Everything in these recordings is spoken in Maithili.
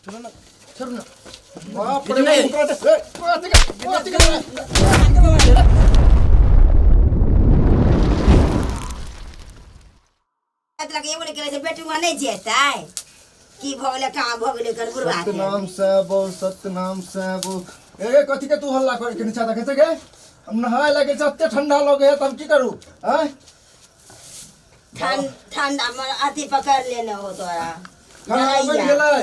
छोड़ो ना, छोड़ो ना। बाप रे। नहीं। बाप, ए, कथी के- कथी के- लगे एगो ने केले छै बेटी वहाँ नहि जेतै की भऽ गेलै कहाँ भऽ गेलै एकर बुढ़बा के सतनाम साहब सतनाम साहब। ए, कथी के तू हल्ला करे के नीचा देखे छै गे? हम नहाय लगे छै, एते ठंडा लगे है, त हम की करू आँय? ठंड ठंडा में अथी पकड़ लेने हो तोरा। खाना बनि गेलै?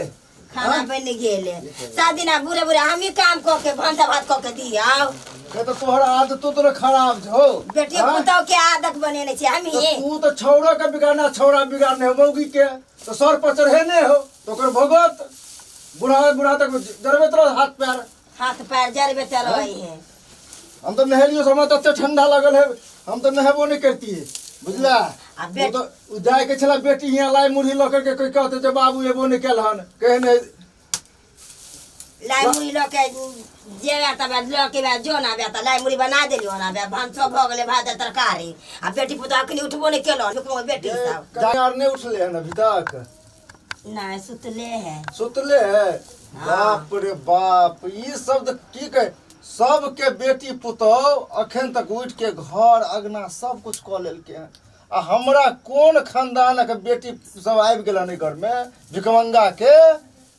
खाना बनि गेलै। सात दिना बुढ़े बुढ़े हमही काम कऽ के भनसा भात कऽ के दियौ। ये तो तोहर आदतो तोरा खराब छौ। बेटी आँय? पुतहु के आदत बनेने छी तो हमही। तू तो छौड़ा के बिगाड़ना, छौड़ा बिगाड़ने हो मौगी के तो सर पर चढ़ेने हो, तो ओकर भगत बूढ़ा बूढ़ा तक जरबे तोरा हाथ पैर। हाथ पैर जरबे चलबै है। हम तो नहेलियो से हमरा तो एते ठंडा लगल है, हम तो नहेबो नहीं करती, बुझला? आ वो तो उ जाय के छला बेटी हियां लाई मुरही लऽ करके, कोई कहते जे बाबू एबो नहीं कैल हन, कहे नहीं। लाई मुरही लऽ के जेबे तब लऽ के बे जो ना बे तऽ लाई मुरही बना देलियो ना बे, भनसो भऽ गेलै, भात दालि तरकारी, आ बेटी पुतहु अखनी उठबो नहि केलौ रुकबो बेटी सब। जाय आर नहीं उठले हन अभी तक? नहीं, सुतले है। सुतले है? हाँ। बाप रे बाप, ई शब्द की कहे, सबके बेटी पुतहु अखन तक उठ के घर अगना सब कुछ कऽ लेलकै हन, आ हमरा कोन खानदानक बेटी सब आबि गेल हन एहि घरमे भिखमंगा के,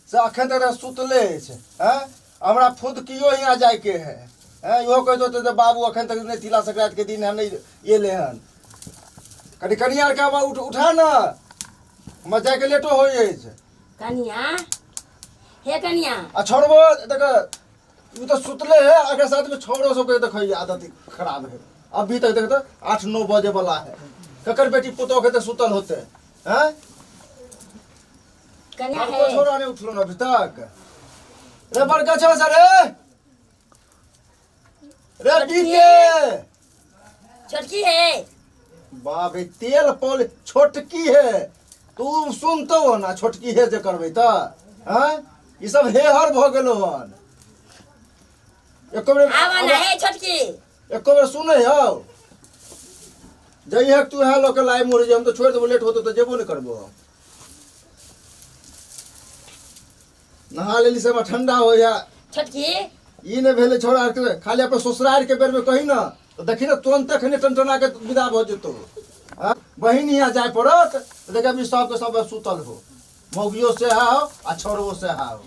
से अखन तक सुतले अछि। हँ, हमरा फुदकियो हियाँ जाइके है। हँ, इहो कहैत होतै जे बाबू अखन तक नहि, तिला संक्रांति के दिन है, नहि एलै हन। कनि कनिया आरके आब उठ उठा ने, हमरा जाइके लेटो होइ अछि। कनिया हे कनिया। आ छोड़बो देख, उ तो सुतले है, अगर साथ में छोड़ो सबके देखो आदत खराब है। अभी तक देख तो 8-9 बजे वाला है, ककर बेटी पुतोह के तो सुतल होते हैं? कनिया हमको हे। छोड़ा नहीं उठलो ना अभी तक रे, बड़का छो सर रे रे बीके। छोटकी है। बाप रे, तेल पौल छोटकी है, तू सुनतो हो ना, छोटकी है जे करबै त हैं, ई सब हेहर भ गेलो हन। एको बेर आवा ना हे छोटकी। एको बेर सुनै हौ? जइहे तू है लोक लाई मुड़ी जे, हम तो छोड़ देबो, लेट होतो तो जेबो नहीं करबो। नहा लेली सब ठंडा हो या। छोटकी। ई नहि भेलै छोड़ा आरके, खाली अपन ससुरार के बेर में कही ना तो देखी ना तुरंत खने टनटना के विदा भऽ जेतौ। हाँ? बहिन यहाँ जाय पड़त तऽ देख अभी सबके सब सुतल हो, मौगियो से हो आ छोड़बो से हो।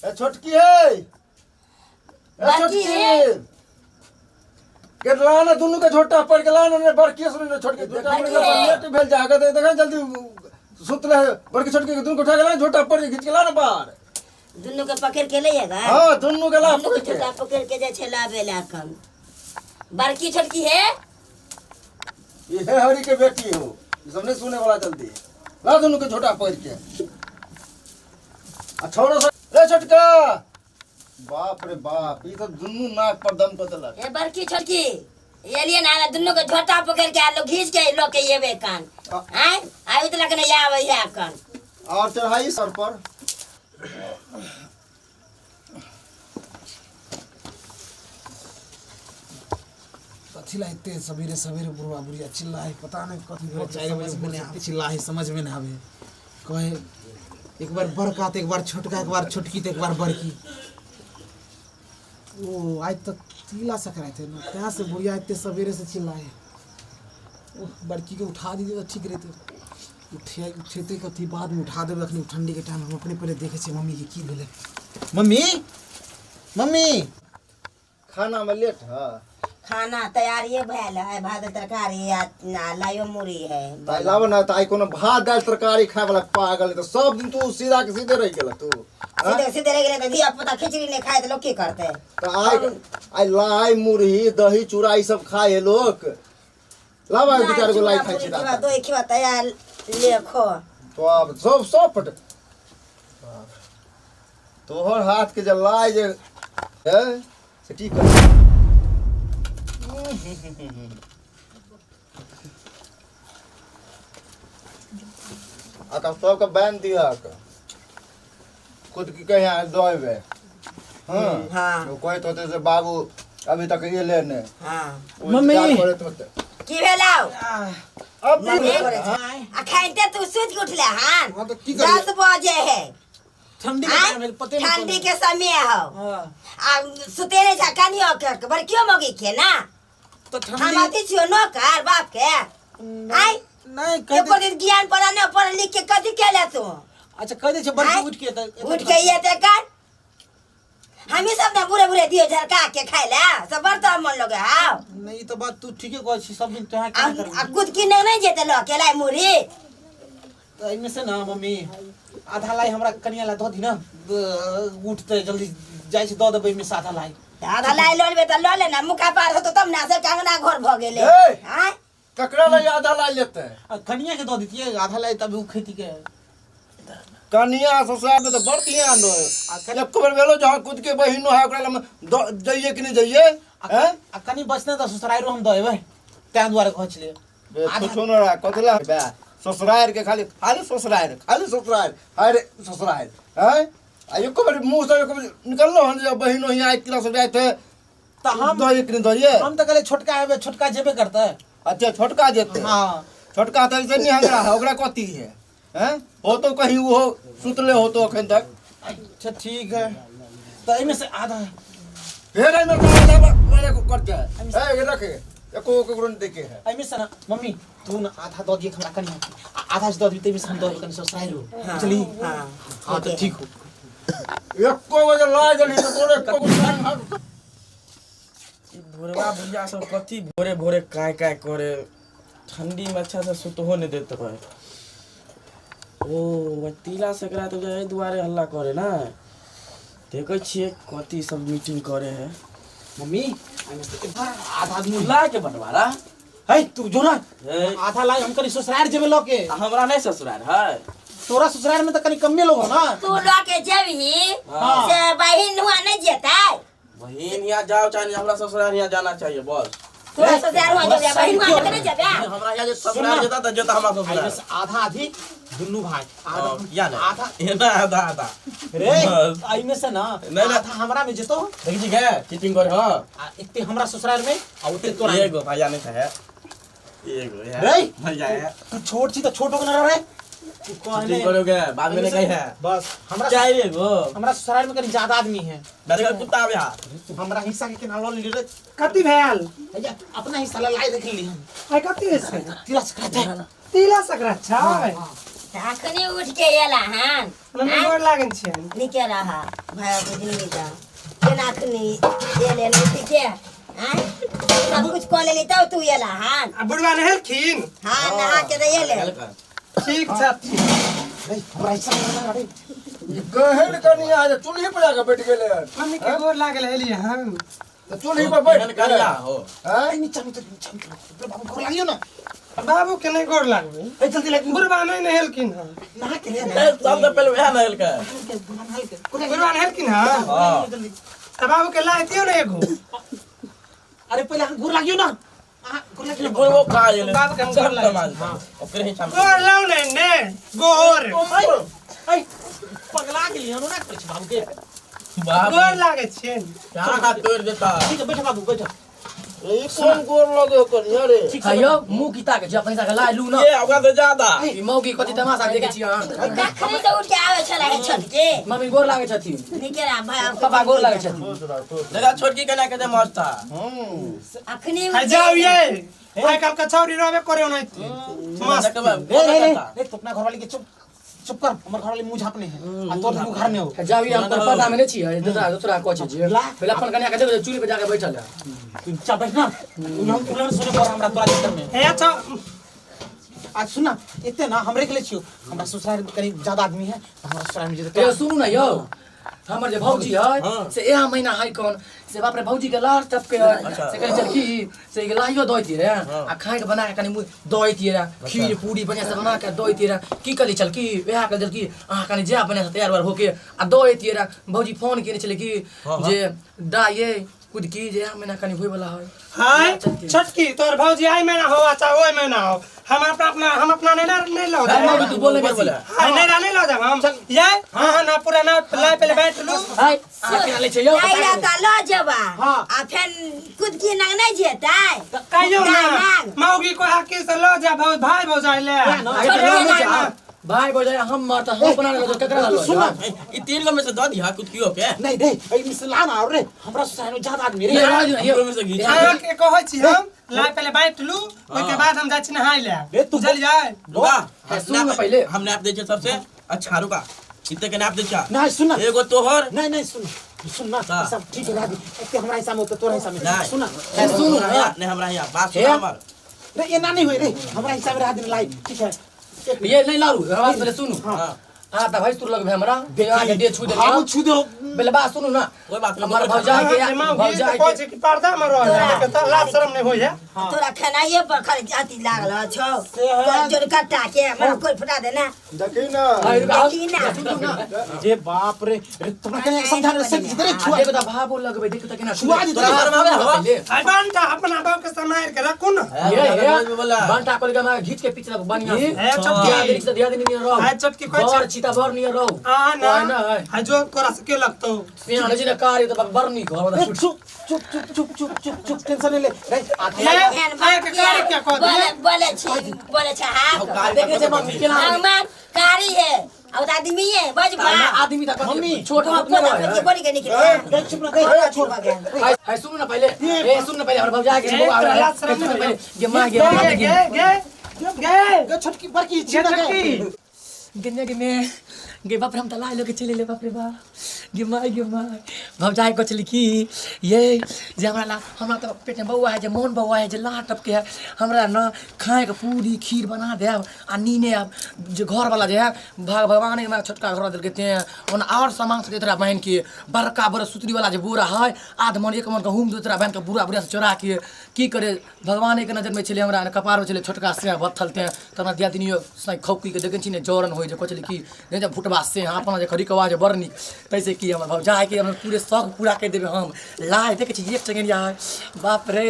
ए छोटकी है, ए बड़की छोटकी है। के ला ना दुनू के झोटा पड़ गेला ना, बड़की सुन ने छोटकी झोटा पड़ गेला। बड़की है। लेट भेल जा के देख जल्दी सुतले है, बड़की छोटकी के दुनू के उठा गेला, झोटा पड़ के घिच गेला ना बाहर। दुनू के पकड़ के ले आएगा। हाँ, दुनू के ला दुनू पकड़ के के। छोटा पकड़ के जाय छै लाबे ला कन। बड़की छोटकी है। ये है हरी के बेटी हो, ये सब नहीं सुने वाला, जल्दी ला दुनू के झोटा पड़ के आ छोड़ो सब रे छोटका। बाप रे बाप, ई तो दुनू नाक पर दम कऽ देलक। हे बड़की छोटकी एलिए ना, दुनू के झोटा पकड़ के आ लोग घींच के लोग के एबे कान आय आइ उतलक नहीं आवे है कान। और चढ़ाई सर पर। कथी ला एते सवेरे सवेरे बुढ़वा बुढ़िया चिल्लाए, पता नहीं कथी भेलै। 4 बजे समझ में भोर नहीं से आबै। चिल्लाए, समझ में नहीं आवे। कहे एक बार बड़का तो एक बार छोटका, एक बार छोटकी तो एक बार बड़की। ओ आज तक तिला सकराइत है ना, तहाँ से बुढ़िया इतने सवेरे से चिल्लाए। ओह, बड़की के उठा दीजिए तो ठीक रहते। उठे उठेते कथी, बाद में उठा देबै, अखनी ठंडी के टाइम। हम अपने पहले देखे छियै मम्मी के की भेलै। Mummy, mummy. खाना में लेट है? खाना तैयारिए भेल है, भात तरकारी आ ना लाइयो मुरी है। तऽ लाबऽ ना, तऽ आइ कोनो भात दालि तरकारी खाय वाला पागल है, तऽ सब दिन तू सीधा के सीधे रहि गेल तू। आँय? सीधे सीधे रहि गेलै तऽ धिया पुता खिचड़ी नहि खाय तऽ लोक की करतै? तऽ आइ आइ लाइ मुरही दही चूड़ा ई सब खाय है लोक। लाबऽ दू चारि गो लाइ खाइ छी रात। दही खिवा तैयार लेखो। तो आब सब सब पट तोहर हाथ के जे लाइ जे है से की कर। आ तब सबके बान्हि दिहक, खुद की कहीं यहाँ दऽ हाँ। हाँ। वो कहैत होते से बाबू अभी तक एले नहीं। हाँ। ओ मम्मी। इंतजार करैत होते। की भेलौ? अब आ खाइते तू सुति के उठले हन। हाँ, तो की करिए? 10 बजे है। ठंडी के आँय? टाइम है, पते नहीं ठंडी चले। के समय हो। हाँ, आ सुते नहीं छा कनियो के बड़कियो मौगी के ना। तो हम ठंडी अति छियो नौकर बाप के। आँय? नहीं कह एको दे दिन ज्ञान पढ़ा नहीं पढ़ लिख के कथी केले तू? अच्छा कह दे छे बड़की आँय? उठ के त उठ के ये ते कर। हमी सब ना बुरे बुरे दियो झरका के खाइ ले सब बर्तन मन लगे हाव। नहीं ई तो बात तू ठीके कहै छी सब दिन तोहा आ केना करबी? आ कुद किने नहीं जेते ल के लाई मुरी। तो एहिमे से ना मम्मी आधा लाई हमरा कनिया ला दऽ दी ना उठते जल्दी जाइ छी दऽ देबै एहिमे से आधा लाई। आधा लाई लऽ लेबै तऽ लऽ ले ना मुखा पार होतो तब ना सब कंगना घर भऽ गेलै। ए! आँय? ककरा लाई आधा लाई लेते? आ कनिया के दऽ दितियै आधा लाई तब उ खेती के। कनिया ससुराल में तो बड़ ध्यान रहे। एको बेर भेलो जहाँ खुद के बहिनो है ओकरा लग जइए कि नहीं जइए? हैं? आ कनि बचने तऽ ससुराइरो हम दऽ एबै ताहि दुआरे कहै छलियै। बे कुछो न रहा कथला बे ससुराल के खाली खाली ससुराल खाली ससुराल अरे ससुराल हैं? आ एको बेर मुंह से एको बेर निकललो हन जे बहिनो हियाँ एक किलो से जाइत है तऽ हम दइए कि नहीं दइए? हम तऽ कहलियै छोटका एबै छोटका जेबे करतै। अच्छा छोटका जेतै। हाँ छोटका तऽ ऐसे निहंगरा है ओकरा कथी है? हैं? हो तो कहीं वो सुतले हो तो अखन तक। अच्छा ठीक है तऽ एहिमे से आधा फेर एहिमे से आधा मेरे को कट जाए। ए ये रख एको ककरो नहीं देखे है। एहिमे से ना मम्मी तू ना आधा दऽ दिए हमरा कनिया के आ आधा से दऽ दिही ताहिमे से हम दऽ देबै कनि ससुराइरो। बुझली? हाँ हाँ तऽ ठीक हो। एको बजे ला जली तो तोरे एको गो टांग ई भोरवा भुइया सब कथी भोरे भोरे काय काय करे ठंडी में अच्छा से सुतहो नहीं देते रहे। ओ तिला संक्रांति के एहि दुआरे हल्ला करे ना देखै छियै कथी सब मीटिंग करे है। मम्मी एहिमे से आधा आदमी ला के बंटवारा है तू जो ना ए। आधा लाई हम कनि ससुरार जेबै लऽ के। आ हमरा नहीं ससुरार है। तोरा ससुरार में तऽ कनि कमे लोग हो ना। तू लऽ के जेबही हाँ। से बहिन हुआ नहीं जेतै। बहिन यहाँ जाओ चाहे हमरा ससुरार यहाँ जाना चाहिए बस। तोरा ससुरार हुआ जेबे बहिन हुआ नहीं जेबे। हमरा यहाँ जे ससुरार जेता तऽ जेता हमरा एहिमे ससुरार। से आधा आधी दुनू भाई आधा हाँ, किया नहीं? आधा एना आधा आधा रे बस। एहिमे से ना नहीं, नहीं। आधा हमरा में जेतो देखै छी गे चीटिंग करे हँ। आ एते हमरा ससुरार में आ ओते तोरा में। एगो भैया नहीं है एगो है रे भैया है। तू छोट छी तऽ छोट हो के ना रे तू कहने चीटिंग करोगे बाद में नहीं कही है बस हमरा चाहिए एगो। हमरा ससुराल में कनि ज्यादा आदमी है। मेरे घर कुत्ता आवे हा। तू हमरा हिस्सा के केना लऽ लेली रे? कथी भेल? भैया अपना हिस्सा ला लाई रख ली हम। आइ कथी होइ छै? तिला संक्रांति है। तिला संक्रांति छै? अखनी उठ के एला हन। मम्मी गोर लागै छियनि। नीके रह भाई के जिंदगी जा केना अखनी एले नहीं ठीके आँय सब कुछ कऽ लेली तब तू एला हन। आ बुढ़वा नहेलखिन? हाँ नहा के तऽ एले। ठीक छै ठीक। रे हमरा हिस्सा के ना रे। गहन कनिया जे चूल्ही पर जाके बैठ गेलै हन। मम्मी के गोर लागल एलियै हन। तऽ चूल्ही पर बैठ एहन कनिया हो। हैं? ए, नीचा में नीचा में बाबू गोर लागियो ना। बाबू के नहीं गोर लागबै। ए जल्दी लाग। बुढ़वा नहीं नहेलखिन हन। नहा के ले ए, सबसे पहले वएह नहेलकै। बुढ़वा नहेलखिन हन? हाँ। तऽ बाबू के लाइ दियौ ने एगो। अरे पहले अहाँ गोर लागियो ना। अहाँ गोर लागियो। गोर खा गेलै। बाबू के हम गोर सब लागै कमाल छै। ओकरे हिसाब से। गोर लाउ ने ने गोर। ऐ पगला गेली हन ओना करै छै बाबू के। बाप गोर लागै छियनि। कहाँ हाथ तोड़ि देता। ठीक है बैठ बाबू बैठ। ई कोन गोर लगे कनिया रे? ठीक से हयो मुँह किता के जब पैसा के लाइ लू ना। ये ओकरा से ज्यादा। ई मौगी कथी तमाशा देखै छी अहाँ? कखनी तऽ उठ के आबै छलै हे छोटकी। मम्मी गोर लागै छथिन। नीके रह भाई पापा गोर लागै छथिन। देखा छोटकी कनिया के मस्त था। अखनी आ जाउ ये आइ काल्हि के छौरी रहबे करे ओनाहिते। मस्त। रे रे रे रे तो अपना घरवाली के चुप चुप कर हमर घरवाली मुंह झापने है आ तोर मुंह घर में हो। जाउ ये हम पर पर्दा में नहीं छियै दोसरा दोसरा कहै छियै जे पहिले अपन कनिया के देखबै चूल्ही पे जाके बैठल है। तू चुपचाप बैठ ना उलहन उलहन सुने पर हमरा तोरा चक्कर में। हे अच्छा आज सुन ना एते ना हमरे के ले छियो हमरा ससुराल में कनी ज्यादा आदमी है त हमरा ससुराल में जेते। ए सुनू ना यौ हमर जे भौजी है से एहा महीना है कौन से बाप रे भौजी के लार टपके है से कहै छल की से लाहियो दैतियै रे आ खाय के बना के कनि मुँह दैतियै रे खीर पूरी बढ़िया से बना के दैतियै रे की कहली छल की वएह कहल छल की अहाँ कनि जायब बढ़िया से तैयार उयार होके आ दैतियै रे। भौजी फोन केने छलै की जे दाइ कुद की जे एहा महीना कनि होय वाला है। हाय छोटकी तोर भौजी आइ महीना हो अच्छा ओहि महीना हो हम अपना अपना हम अपना नहीं ना नहीं लो अरे मौगी तू बोल बेसी। हां नहीं ना नहीं लो जाब हम ये हां ना पूरा ना लाई पहले बैठ लू। हाय आ केना ले छै यौ? नहीं रहता लो जेबा। हाँ। आ फेन कुद की नंग नहीं जेतै। कहियो ना नाग। मौगी को हकी से लो जा भाई भौजाई ले। छोड़ भाई भौजाई हम मरता हम बना ले केकरा लो। सुन ई तीन गो में से द दिहा कुदकियो के। नहीं रे ए मिसला ना और रे हमरा सोसाइटी में ज्यादा आदमी रे। ये राज ये हमरो में से घीच। अहाँ के कहै छी हम लाई पहले बाँट लू ओहिके बाद हम जाइ छी नहाय ले। रे तू बुझलियै? रुका सुन ना पहिले। हम नाप दै छियै सबसे। अच्छा रुका इते के नाप दै छियै। नहीं सुन ना। एगो तोहर। नहीं नहीं सुन सुन ना सब ठीक है राजी एते हमरा हिस्सा में होते तोरा हिस्सा में। सुन ना सुन ना नहीं हमरा हिया बात सुन हमर। रे एना नहीं होय रे हमरा हिस्सा में रात दिन लाई ठीक है। ये नहीं लारू हमरा बात पहिले सुनू। हां त भाई सुर लगबे हमरा दे दे छू दे। हां छू दे पहिले बात सुनू ना। कोई बात नहीं हमर भौजाई के भौजाई के कहै छी कि पर्दा में रह के त लाज शरम नहीं होय है। तोरा खेनाइए पर खाली जाति लागल छौ जोर कट्टा के हमरा कोई फुटा दे ना। देखी ना देखी ना जे बाप रे रे तोरा के समझा रे से रे छुआ देखो त भाबो लगबे देखो त केना छुआ दे तोरा शरम आवे हवा। आई बांटा अपना बाप के समार के रखू ना। ये बांटा कोल के हमरा घीच के पीछे बढ़िया से ए चटकी दिया दिन नियर रहो। आई चटकी कहै बर चिता बर नियर रहो। आ ना आ जो तोरा से के लगतौ सेना ले ने कार्य त बर नी घर चुप चुप चुप चुप चुप चुप चुप टेंशन ले रे आके कार्य क्या कह बोले बोले छी बोले छ हां देखे छै मम्मी केना हमार कारी है और आदमी है बज बा आदमी त मम्मी छोट हाथ में रहे बड़ी के निकले चुप ना रे छोड़ हाय सुन ना पहले ए सुन ना पहले हमर भौजा के बउआ आ पहले गे मां गे गे गे गे गे छोटकी बड़की छी ना गे गन्ने के में गे बाप रे हम त लाइ लोके चले ले बाप रे बाप गे माय गे माय भौजाई को चली की ये जे हमरा ला हमरा त पेट में बउआ है जे मोन बउआ है जे लाह टपके है हमरा न खाए के पूरी खीर बना देब आ नीने आब जे घर वाला जे है भगवान हमरा छोटका घर देलकै ते ओना और सामान से देत रहा बहन के बड़का बड़ा सुतरी वाला जे बोरा है आध मन एक मन गहूम देत रहा बहन के बुरा बुरा से चोरा के की करे भगवान के नजर में छले हमरा कपार में छले छोटका से बथल ते त हमरा दियादिनियो से खौकी के देखै छी ने जरन होय जे कहै छलै की नहि जे फुटबा से हाँ अपना जे खरीकवा जे बड़ नीक तैसे की हमर भौजाई के हम पूरे शौक पूरा कर देबै हम लाइ देखै छी एक चंगेरिया है बाप रे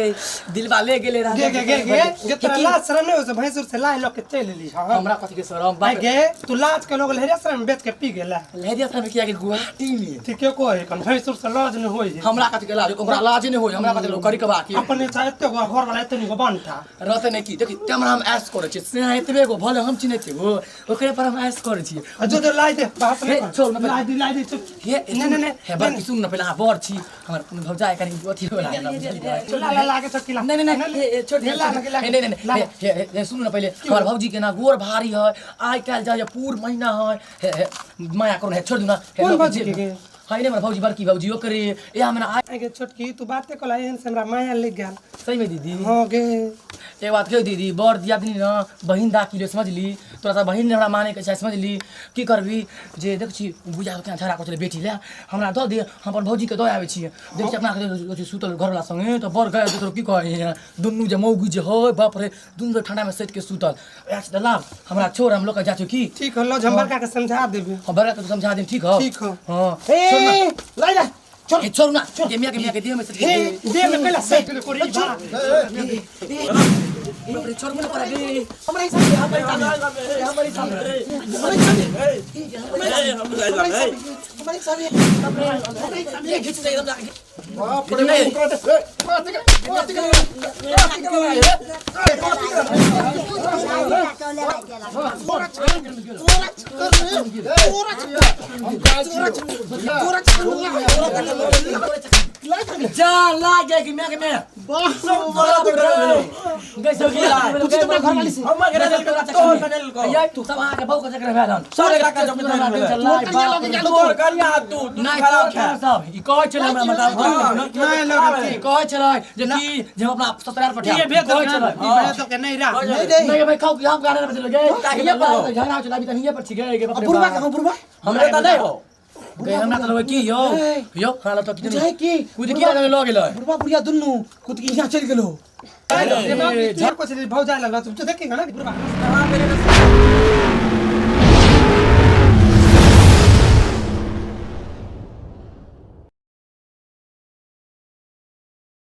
दिलवा ले गेले गे गे गे गे गे तोरा लाज शरम नहीं हो से भैंसुर से लाइ लऽ के चलि एली हँ। हमरा कथी के शरम बाप गे तू लाज के लोग लहरिया शरम बेच के पी गेला लहरिया शरम किया के गुवाहाटी में ठीके कहै कन भैंसुर से लाज नहीं होय हमरा कथी के लाज ओकरा लाज नहीं होय हमरा कथी लोग करीकवा के अपने चाहे एते गो घर वाला एते गो बनता रहते नहीं की देखी हमरा हम ऐश करै छियै से एतबे गो भले हम चिन्है छियै गो ओकरे पर हम ऐश करै छियै जो जो लाई दे बाप रे छोड़ ना लाई दे लाई दे चुप हे नहीं नहीं नहीं हे बड़ सुन ना पहले अहाँ बड़ छी हमर भौजाई कनी अथी होला ला ला लागे छ किला नहीं नहीं नहीं छोड़ दे नहीं नहीं नहीं हे हे सुन ना पहले हमर भौजी के ना गोर भारी है आइ काल्हि जाय पूर महीना है हे हे माया करू हे छोड़ दू ना कोन भौजी के हाय ने हमर भौजी बड़की भौजी ओकरे ए हमरा आइ गे छोटकी तू बाते कला एहन से हमरा माया लग गेल सही में दीदी हां गे एक बात कहियो दीदी बड़ दियादनी न बहिन दा किलो समझली तोरा सा बहिन हमरा माने के छै समझली की करबी जे देख छी बुझा के झगड़ा कर छलै बेटी ले हमरा दऽ दे हम अपन भौजी के दऽ आबै छी देख छी अपना के सुतल घरवाला संगे तऽ बड़ गए तोरो की कहै दुनू जे मौगी जे होय बाप रे दुनू ठंडा में सैत के सुतल वएह तऽ लाभ हमरा छोड़ हम लोग के जा की ठीक हो लो हम बड़का के समझा देबे हम बड़का के समझा देम ठीक हो ठीक हो हां ए लाई ला छोड़ छोड़ ना ये मियां के देह में से हे देह में पहला सेट के कोरी बा बाप रे छोड़ मन पर गे हमरा हिसाब से हमरा हिसाब हमरा हिसाब से से घिच दे एकदम बाप रे बाप रे जा ला गया कि मैं के मैं बाप गई सब पूछी तो अपना घरवाली से हमर घर तोहर कनेल को यार तू सब अहाँ के बहु के चक्कर भेल हन सब एकरा के चक्कर तोहर कनिया तू तू नहीं खराब तोहर छै सब ई कहै छलै हमरा मतलब नहीं लोग ई कहै छलै जे की जे हम अपना ससुराल पठायब ये भेद कहै छलै ई भेद के नहीं रह नहीं नहीं भाई खाओ हम गाना पर चले गए ये पर झगड़ा चला अभी त हिये पर छी गए गे बाप रे बुढ़वा कहाँ बुढ़वा हमरा त नहीं हो गए हमरा त लगै की यौ यौ हमरा त की बुझाइ की कुद की आदमी लऽ गेलै बुढ़वा बुढ़िया दुनू कुद के यहाँ चलि गेलो कुछ भौजाई लग तू देखेगा ना बुढ़वा